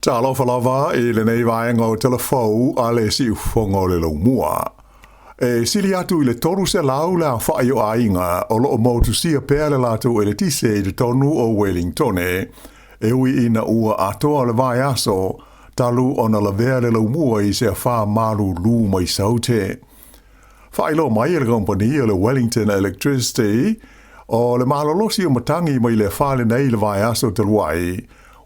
Talofa lava i lenei vaega o Tala Fou a le Siufofoga o le Laumua. E sili atu i le 300 le aofai o aiga o lo o motusia pea le latou eletise i totonu o Wellingtone, e ui ina ua atoa le vaiaso talu ona lavea le laumua i se afa malulu mai Saute. Faailoa mai e le kamupani o le Wellington Electricity, o le malolosi o matagi mai le afa lenei i le vaiaso talu ai,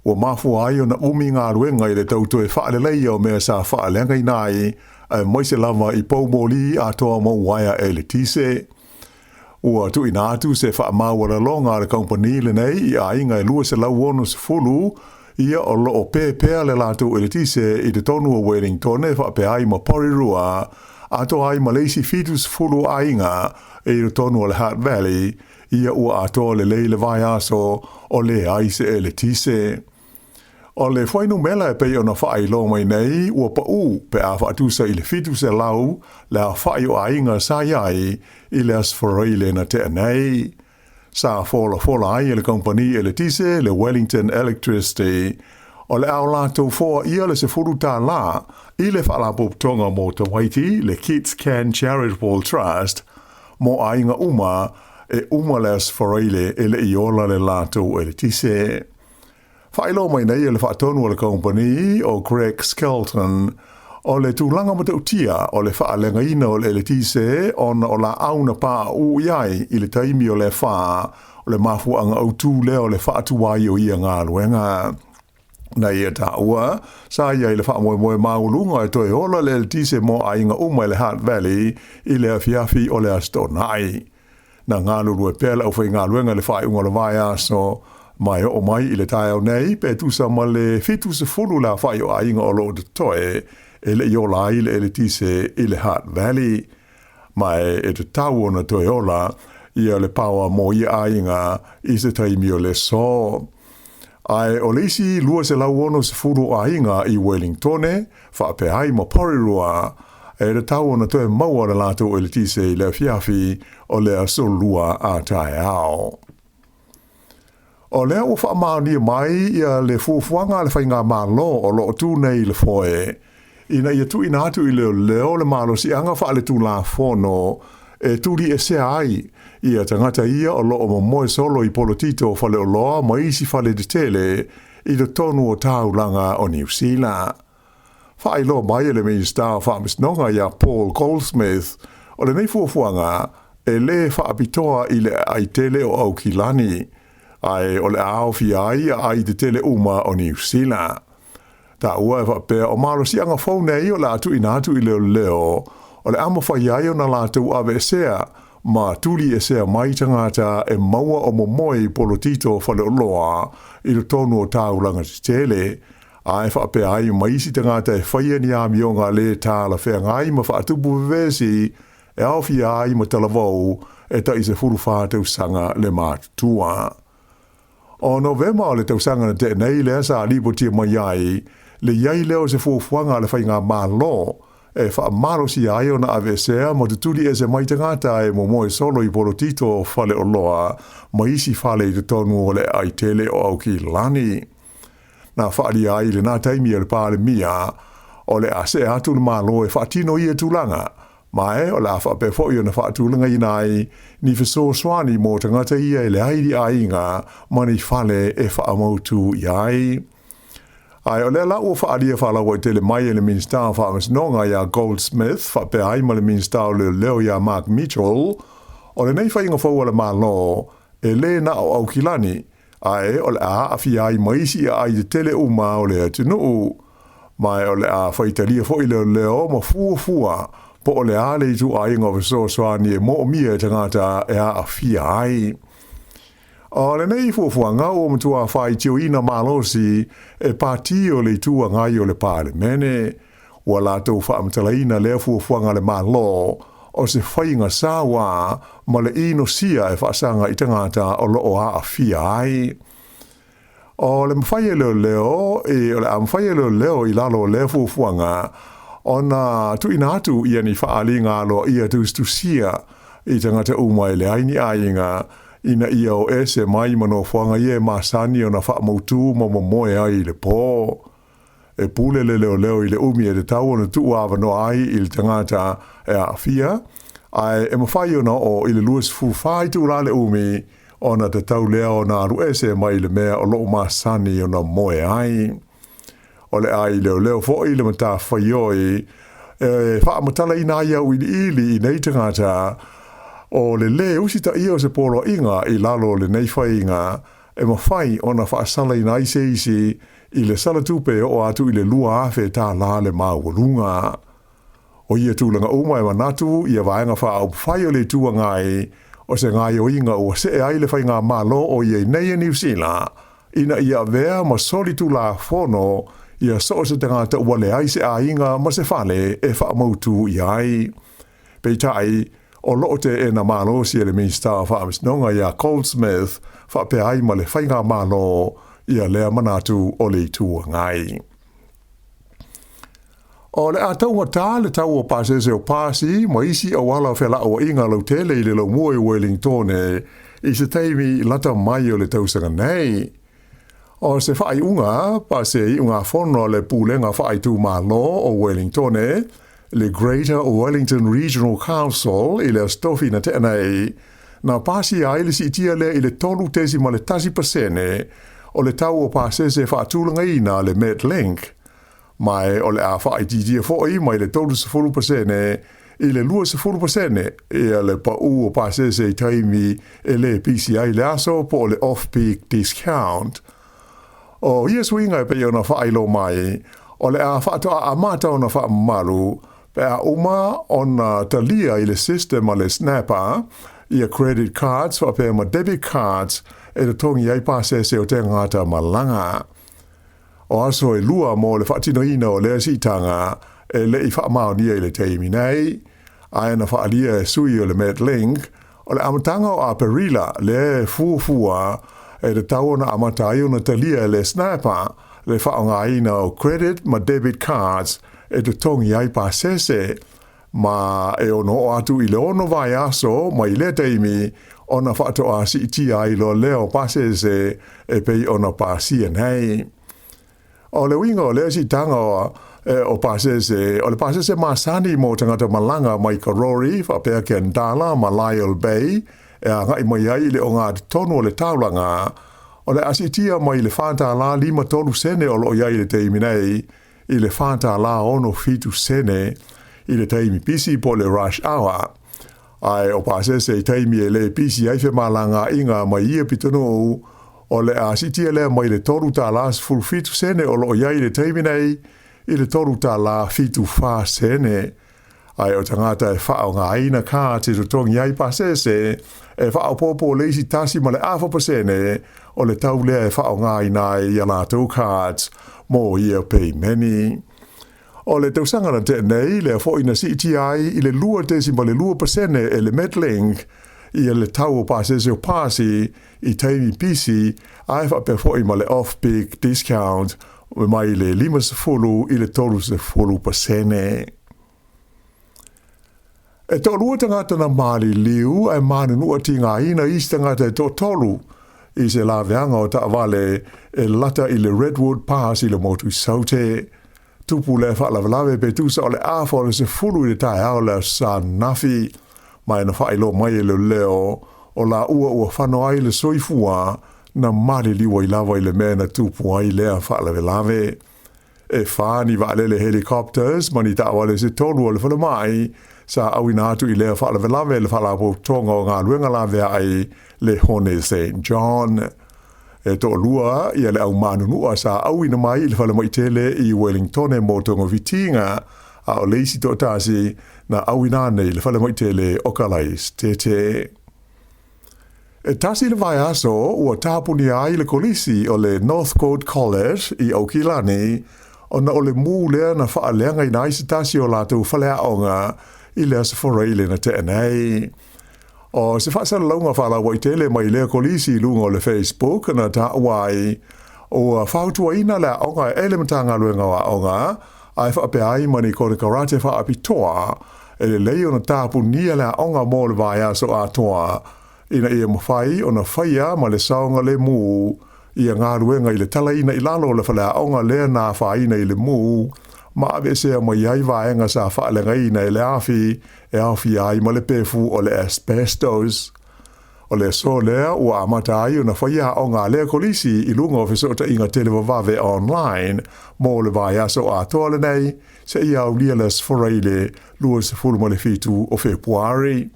ua mafua ai ona umi galuega i le tau toe faaleleia o mea sa faaleagaina ai, aemaise lava i poumoli atoa ma uaea eletise. Ua tuuina atu se faamaualaloga a le kamupani lenei i aiga e 260 ia o lo o pēpēa le latou eletise i totonu o Wellingtone faapea ai ma Porirua, atoa ai ma le isi 70 aiga i totonu o le Hutt Valley, ia ua atoa lelei le vaiaso o leai se eletise. O le fuainumera e pei ona faailoa mai nei ua paʻu pe a faatusa i le 700 le aofai o aiga sa i ai i le Aso Faraile na tea nei. Sa folafola ai e le kamupani eletise le Wellington Electricity o le a o latou foaia le $10 i le Faalapotopotoga mo Tamaiti le Kids Can Charitable Trust mo aiga uma e uma le Aso Faraile e le i ola le latou eletise. Faailoa mai nei e le faatonu a le kamupani o Greg Skelton, o le tulaga matautia o le faaleagaina o le eletise ona o laau na pauu i ai i le taimi o le afa, o le mafuaaga autu lea o le faatuai o ia galuega. Na ia taua, sa i ai le faamoemoe maualuga e toe ola le eletise mo aiga uma i le Hutt Valley i le afiafi o le Aso Toonai. Na galulue pea le aufaigaluega i le faaiuga o le vaiaso, ma e oo mai i le taeao nei pe tusa ma le 70 le aofai o aiga o lo o totoe e le i ola ai le eletise i le Hutt Valley. Ma e tatau ona toe ola ia le paoa mo ia aiga i se taimi o le aso. Ae o le isi 260 o aiga i Wellingtone, faapea ai ma Porirua, e tatau ona toe maua le latou eletise i le afiafi o le aso Lua a taeao. O lea ua faamaonia mai ia le fuafuaga a le Faigamalo o lo o tu nei i le foe, ina ia tuuina atu i leoleo le malosiaga faaletulafono e tuliesea ai ia tagata ia o lo o momoe solo i polotito o faleoloa ma isi fale tetele i totonu o taulaga o Niu Sila. Faailoa mai e le Minisita o Faamasinoga ia Paul Goldsmith, o lenei fuafuaga e lē faapitoa i le aai tele o Aukilani, ae o le a aofia ai aai tetele uma o Niu Sila. Taua e faapea o malosiaga fou nei o le a tuuina atu i leoleo, o le a mafai ai ona latou aveesea ma tuliesea mai tagata e maua o momoe i polotito o faleoloa i totonu o taulaga tetele, ae faapea ai ma isi tagata e faia ni amioga lē talafeagai ma faatupu vevesi e aofia ai ma talavou e tai 14 tausaga le matutua. O Novema o le tausaga na tea nei lea sa lipotia mai ai le i ai lea o se fuafuaga a le Faigamalo e faamalosia ai ona aveesea ma tutuli ese mai tagata e momoe solo i polotito o faleoloa ma isi fale i totonu o le aai tele o Aukilani. Na faaalia ai i lena taimi e le Palemia o le a see atu le Malo e faatino ia tulaga, ma e o le a faapea foi ona faatulagaina ai ni fesoasoani mo tagata ia e leai ni aiga ma ni fale e faamautu i ai. Ae o lea la ua faaalia faalauaitele mai e le Minisita o Faamasinoga ia Goldsmith faapea ai ma le Minisita o Leoleo ia Mark Mitchell, o lenei faiga fou a le Malo e lē na o Aukilani, ae o le a aafia ai ma isi aai tetele uma o le atunuu. Ma o le a faitalia foi leoleo ma fuafua po o le a le ituaiga o fesoasoani e moomia e tagata e aafia ai. O lenei fuafuaga ua matua faitioina malosi e pati o le Itu Agai o le Palemene. Ua latou faamatalaina lea fuafuaga a le Malo o se faiga saua ma le inosia e faasaga i tagata o lo o aafia ai. O le mafai e leoleo o le a mafai e leoleo i lalo o lea fuafuaga ona tuuina atu ia ni faaaliga aloaia tusitusia i tagata uma e leai ni aiga ina ia o ese mai ma nofoaga ia e masani ona faamautu ma momoe ai i le pō. E pule le leoleo i le umi e tatau ona tuuavanoa ai i le tagata e aafia, ae e mafai ona oo i le 24 itula le umi ona tatau lea ona alu ese mai le mea o lo o masani ona moe ai. O le a i leoleo foi le matafaioi e faamatalaina ai auiliili i nei tagata o le lē usitaia o se poloaiga i lalo o lenei faiga e mafai ona faasalaina ai se isi i le sala tupe e oo atu i le $2,000 le maualuga. O ia tulaga uma e manatu ia Vaega Faaupufai o le Itu Agai o se gaoioiga ua see ai le faigamalo o i ai nei a Niu Sila ina ia avea ma solitulafono ia so o se tagata ua leai se aiga ma se fale e faamautu i ai. Peitai, o lo o teena malosi e le Minisita o Faamasinoga ia Goldsmith faapea ai ma le faigamalo ia lea manatu o le Itu Agai. O le a taugatā le tau o pasese o pasi ma isi auala o felauaiga lautele i le laumua i Wellingtone i se taimi lata mai o le tausaga nei. O se faaiuga pa se iugafono a le Pulega Faaitumalo o Wellingtone, le Greater Wellington Regional Council i le Aso Tofi na tea nei, na pasia ai le siitia lea i le 3.1% o le tau o pasese faatulagaina a le Metlink, ma o le a faaitiitia foi mai le 30% i le 20% ia le pau o pasese i taimi e lē pisi ai le aso po o le off-peak discount. O ia suiga e pei ona faailoa mai, o le a faatoa amata ona faamamalu pe a uma ona talia i le system a le Snapper ia credit cards faapea ma debit cards e totogi ai pasese o tagata malaga. O aso e lua mo le faatinoina o lea siitaga e le i faamaonia i le taimi nei, ae na faaalia e sui o le Metlink, o le amataga o Aperila lea e fuafua e tatau ona amata ai ona talia e le Snapper le faaaogaina o credit ma debit cards e totogi ai pasese, ma e ono oo atu i le 6 vaiaso mai lea taimi ona faatoa siitia ai loa lea o pasese e pei ona pasia nei. O le uiga o lea siitaga o pasese, o le pasese masani mo tagata malaga mai Karori faapea Khandallah ma Lyall Bay e agai mai ai i le ogatotonu o le taulaga, o le a siitia mai le $4.53 o lo o i ai i le taimi nei i le $4.67 i le taimi pisi po o le rush hour. Ae o pasese i taimi e lē pisi ai femalagaaiga mai ia pitonuu, o le a siitia lea mai le $3.17 o lo o i ai i le taimi nei i le $3.74. Ae o tagata e faaaogaina cards e totogi ai pasese, e faaopoopo le isi 1.5% o le tau lea e faaaogaina ai ia latou cards mo ia peimeni. O le tausaga na tea nei, lea foi na siitia ai i le 2.2% e le Metlink ia le tau o pasese o pasi i taimi pisi ae faapea foi ma le off-peak discount mai le 50 i le 30%. E toalua tagata na maliliu ae manunua tigaina isi tagata e toatolu i se laveaga o taavale e lata i le Redwood Pass i le motu i Saute. Tupu lea faalavelave pe tusa o le afa o le 10 i le taeao le Aso Sa ananafi, ma e na faailoa mai e leoleo o laua ua fano ai le soifua na maliliu ai lava i le mea na tupu ai lea faalavelave. E fa ni vaalele helicopters ma ni taavale se tolu o le falemai sa auina atu i lea faalavelave le Faalapotopotoga o Galuega Laveai le Hone St John. E toalua ia le au manunua sa auina mai i le falemai tele i Wellingtone mo togafitiga, a o le isi toatasi na auina ane i le falemai tele o Kalaesetete. E tasi le vaiaso ua tapunia ai le kolisi o le Northcote College i Aukilani ona o le mū lea na faaleagaina ai se tasi o latou faleaoga i le Aso Faraile na tea nei. O se faasalalauga faalauaitele mai lea kolisi i luga o le Facebook na taua ai ua fautuaina le aoga e le Matagaluega o Aoga ae faapea ai ma ni konekarate faapitoa e lelei ona tapunia le aoga mo le vaiaso atoa ina ia mafai ona faia ma le saogalemu ia galuega i le talaina i lalo o le faleaoga lea na afaina i le mū ma aveesea mai ai vaega sa faaleagaina e le afi e aofia ai ma le pefu o le asbestos. O le aso lea ua amata ai ona faia aoga a lea kolisi i luga o fesootaiga televavave online mo le vaiaso atoa lenei seia aulia le Aso Faraile 27 o Fepuari.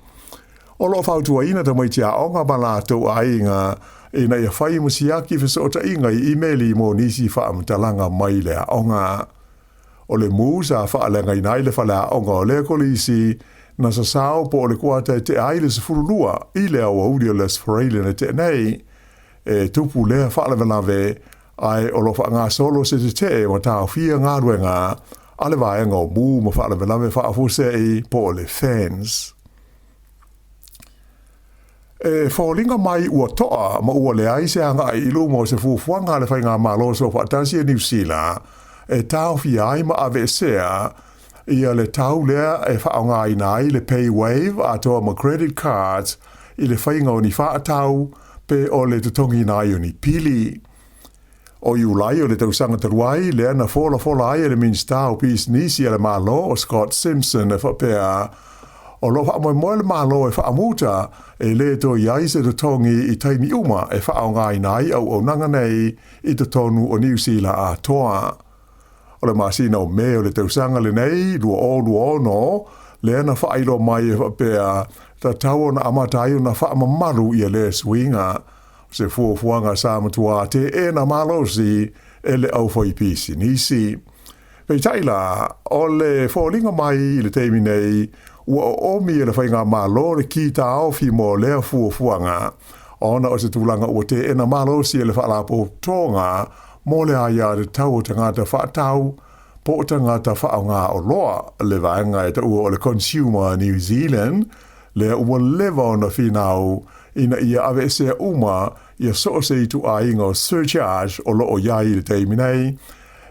O lo o fautuaina tamaiti aoga ma latou aiga ina ia fai ma siaki fesootaiga i imeli mo nisi faamatalaga mai le aoga. O le mū sa faaleagaina ai le faleaoga o lea kolisi na sasao po o le kuata e tea ai le 12 i le aoauli o le Aso Faraile na tea nei. E tupu lea faalavelave ae o lo o faagasolo se tetee ma taofia galuega a le vaega o mū ma faalavelave faafuasei po o le FENS. E foliga mai ua toa ma ua leai se agai i luma o se fuafuaga a le Faigamalo Soofaatasi a Niu Sila e taofia ai ma aveesea ia le tau lea e faaaogaina ai le PayWave atoa ma credit cards i le faiga o ni faatau pe o le totogiina ai o ni pili. O Iulai o le tausaga talu ai lea na folafola ai e le Minisita o Pisinisi a le Malo o Scott Simpson e faapea, O lo o faamoemoe le Malo e faamuta e lē toe i ai se totogi i taimi uma e faaaogaina ai auaunaga nei i totonu o Niu Sila atoa. O le masina o Me o le tausaga lenei 2026, lea na faailoa mai e faapea, tatau ona amata ai ona faamamalu ia lea suiga. O se fuafuaga sa matua teena malosi e le aufaipisinisi. Peitai la, o le foliga mai i le taimi nei, ua oomi e le Faigamalo le ki taofi mo lea fuafuaga, ona o se tulaga ua teena malosi e le Faalapotopotoga mo le Aiatatau o Tagata Faatau po o Tagata Faaaoga Oloa, le vaega e taua o le Consumer New Zealand, lea ua leva ona finau ina ia aveesea uma ia so o se ituaiga o surcharge o lo o i ai i le taimi nei,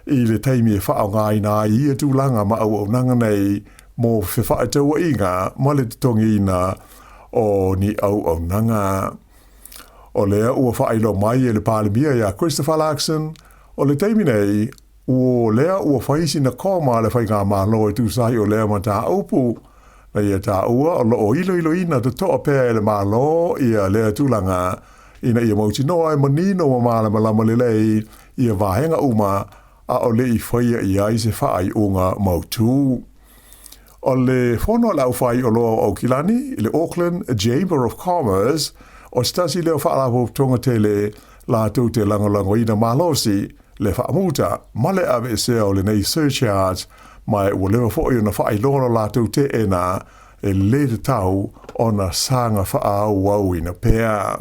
i le taimi e faaaogaina ai ia tulaga ma auaunaga nei mo fefaatauaiga ma le totogiina o ni auaunaga. O lea ua faailoa mai e le Palemia ia Christopher Luxon, o le taimi nei, o lea ua fai sina koma a le Faigamalo e tusa ai o lea mataupu, na ia taua o lo o iloiloina totoa pea e le Malo ia lea tulaga ina ia mautinoa e manino ma malamalama lelei ia vaega uma a o le i faia i ai se faaiuga mautu. O le Fono a le Aufaioloa o Aukilani, le Auckland Chamber of Commerce, o se tasi lea o faalapotopotoga tele latou te lagolagoina malosi le faamuta ma le aveesea o lenei surcharge, ma ua leva foi ona faailoa lo latou teena e lē tatau ona saga faaauauina pea.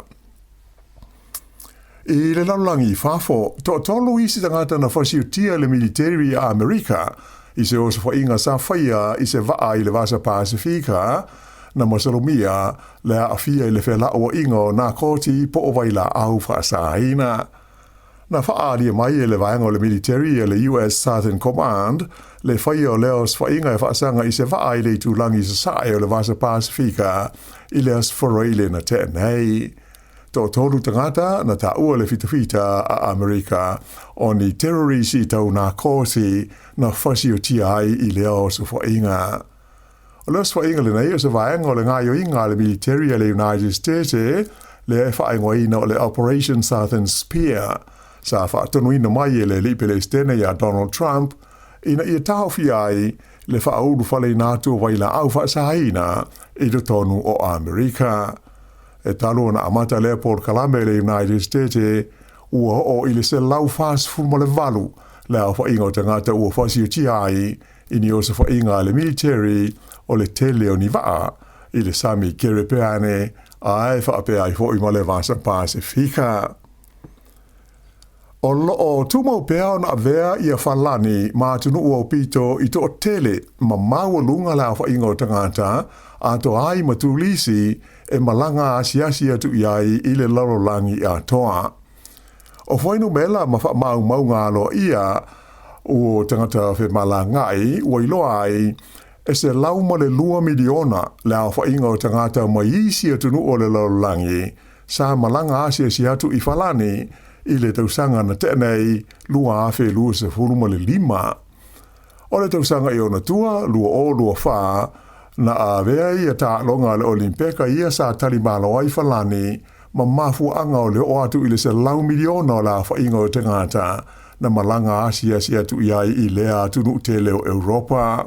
I le lalolagi i fafo, toatolu isi tagata na fasiutia e le militeri a Amerika i se osofaiga sa faia i se vaa i le Vasa Pasifika na masalomia le aafia i le felauaiga o nakoti po o vailaau faasaina. Na faaalia mai e le vaega o le militeri e le US Southern Command le faia o lea osofaiga e faasaga i se vaa i le itulagi sasae o le Vasa Pasifika i le Aso Faraile na tea nei. Toatolu tagata na taua le fitafita a Amerika o ni terorisi tau nakoti na fasiotia ai i lea osofaiga. O le osofaiga lenei o se vaega o le gaoioiga a le militeri a le United States lea e faaigoaina o le Operation Southern Spear, sa faatonuina mai e le alii Pelesitene ia Donald Trump ina ia taofia ai le faaulufaleina atu o vailaau faasaina i totonu o Amerika. E talu ona amata lea polokalame i le United States, ua oo i le 148 le aofaiga o tagata ua fasiotia ai i ni osofaiga a le militeri o le tele o ni vaa i le sami Kerepeane ae faapea ai foi ma le Vasa Pasifika. O lo o tumau pea ona avea ia Falani ma atunuu aupito i toatele ma maualuga le aofaiga o tagata atoa ai ma turisi e malaga asiasi atu i ai i le lalolagi atoa. O fuainumera ma faamaumauga aloaia o tagata femalagaai ua iloa ai e 102 miliona le aofaiga o tagata mai isi atunuu o le lalolagi sa malaga asiasi atu i Falani i le tausaga na tea nei 2025. O le tausaga i ona tua, 2024, na avea ia taaloga a le Olimpeka ia sa talimalo ai Falani ma mafuaaga o le oo atu i le 100 miliona o le aofaiga o tagata na malaga asiasi atu i ai i lea atunuu tele o Europa.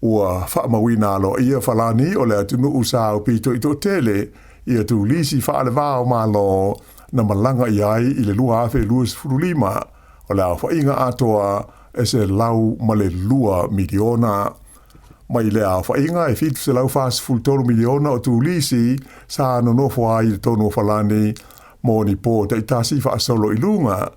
Ua faamauina aloaia Falani o le atunuu sa aupito i toatele ia tulisi faalevā o Malo na malaga i ai i le 2025, o le aofaiga atoa e 102 miliona. Mai le aofaiga e 743 miliona o tulisi sa nonofo ai i totonu o Falani mo ni pō taitasi faasolo i luga.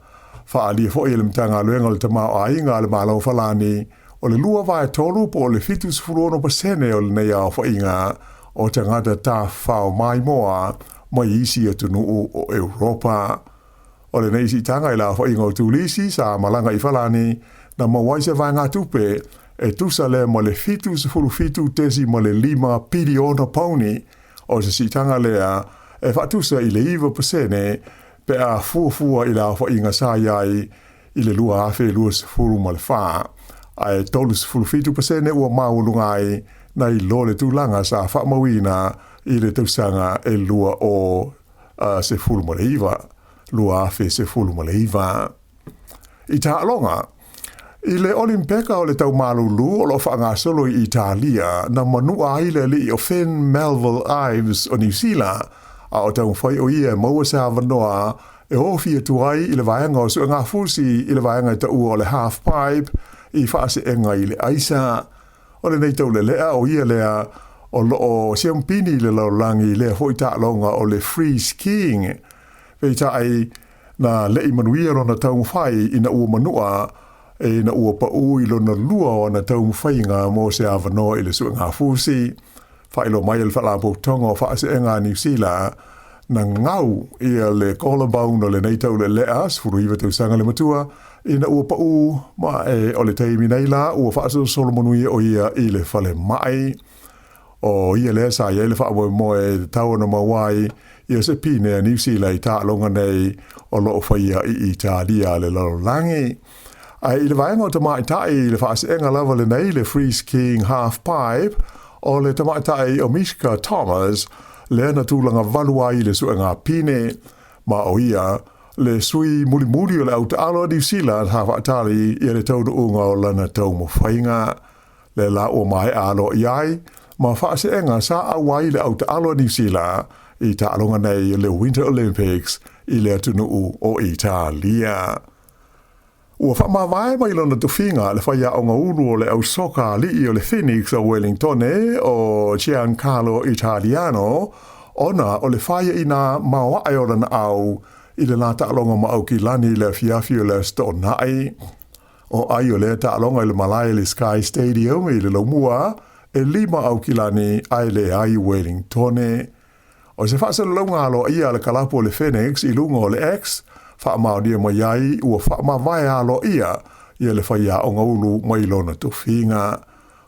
Faaalia foi e le Matagaluega o le Tamaoaiga a le Malo o Falani, o le 2/3 po o le 76% o lenei aofaiga o tagata tafafao maimoa mai isi atunuu o Europa. O lenei siitaga i le aofaiga o tulisi sa malaga i Falani na maua ai se vaegatupe e tusa lea ma le 77.5 piliona pauni. O se siitaga lea e faatusa i le 9% pe a fuafua i le aofaiga sa i ai i le 2024, ae 37% ua maualuga ai nai lo le tulaga sa faamauina i le tausaga e 2019, 2019. I taaloga, i le Olimpeka o le taumalūlū o loo faagasolo i Italia, na manua ai le alii o Finn Melville Ives o Niu Sila, a o taumafai o ia e maua se avanoa e ofi atu ai i le vaega o suegafusi i le vaega e taua o le half pipe i faaseega i le aisa. O lenei taulelea o ia lea o loo siampini i le lalolagi lea foi taaloga o le free skiing. Peitai na lei manuia lona taumafai ina ua manua ina ua pau i lona lua o ana taumafaiga mo se avanoa i le suegafusi. Faailoa mai e le Faalapotopotoga o Faaseega a Niu Sila, na gau ia le kolabauna o lenei taulelea 19 tausaga le matua ina ua pau, ma e o le taimi nei la ua faasolosolo manuia o ia i le falemai. O ia lea sa i ai le faamoemoe e tatau ona maua ai ia se pine a Niu Sila i taaloga nei o loo faia i Italia a le lalolagi. Ae i le vaega o tamaitai i le faaseega lava lenei, le free skiing half pipe, o le tamaitai o Mishka Thomas lea na tulaga valu ai i le suega pine, ma o ia le sui mulimuli o le autaalo a Niu Sila sa faatali ia le taunuuga o lana taumafaiga. Le la ua maea aloaia ai ma faaseega sa auai le autaalo a Niu Sila i taaloga nei le Winter Olympics i le atunuu o Italia. Ua faamavae mai lona tofiga le faiaoga ulu o le ausoka alii o le Phoenix o Wellingtone o Giancarlo Italiano, ona o le faiaina maoae o lana au i le la taaloga ma Aukilani i le afiafi o le Aso Toonai. O ai o lea taaloga i le malae le Sky Stadium i le Laumua e 5 Aukilani ae leai Wellingtone. O se faasalalauga aloaia a le kalapu o le Phoenix i luga o le X, faamaonia mai ai ua faamavae aloaia ia le faiaoga ulu mai lona tofiga.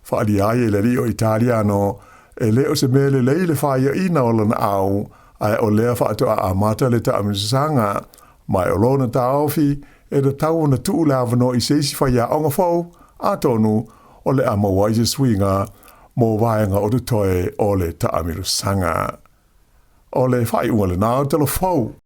Faaalia ai e le alii o Italiano e le o se mea lelei le faiaina o lana au, ae o lea faatoa amata le taamilosaga, ma e o lona taofi e tatau ona tuu le avanoa i se isi faiaoga fou, atonu o le a maua ai se suiga mo vaega o totoe o le taamilosaga. O le faaiuga lenā o Tala Fou.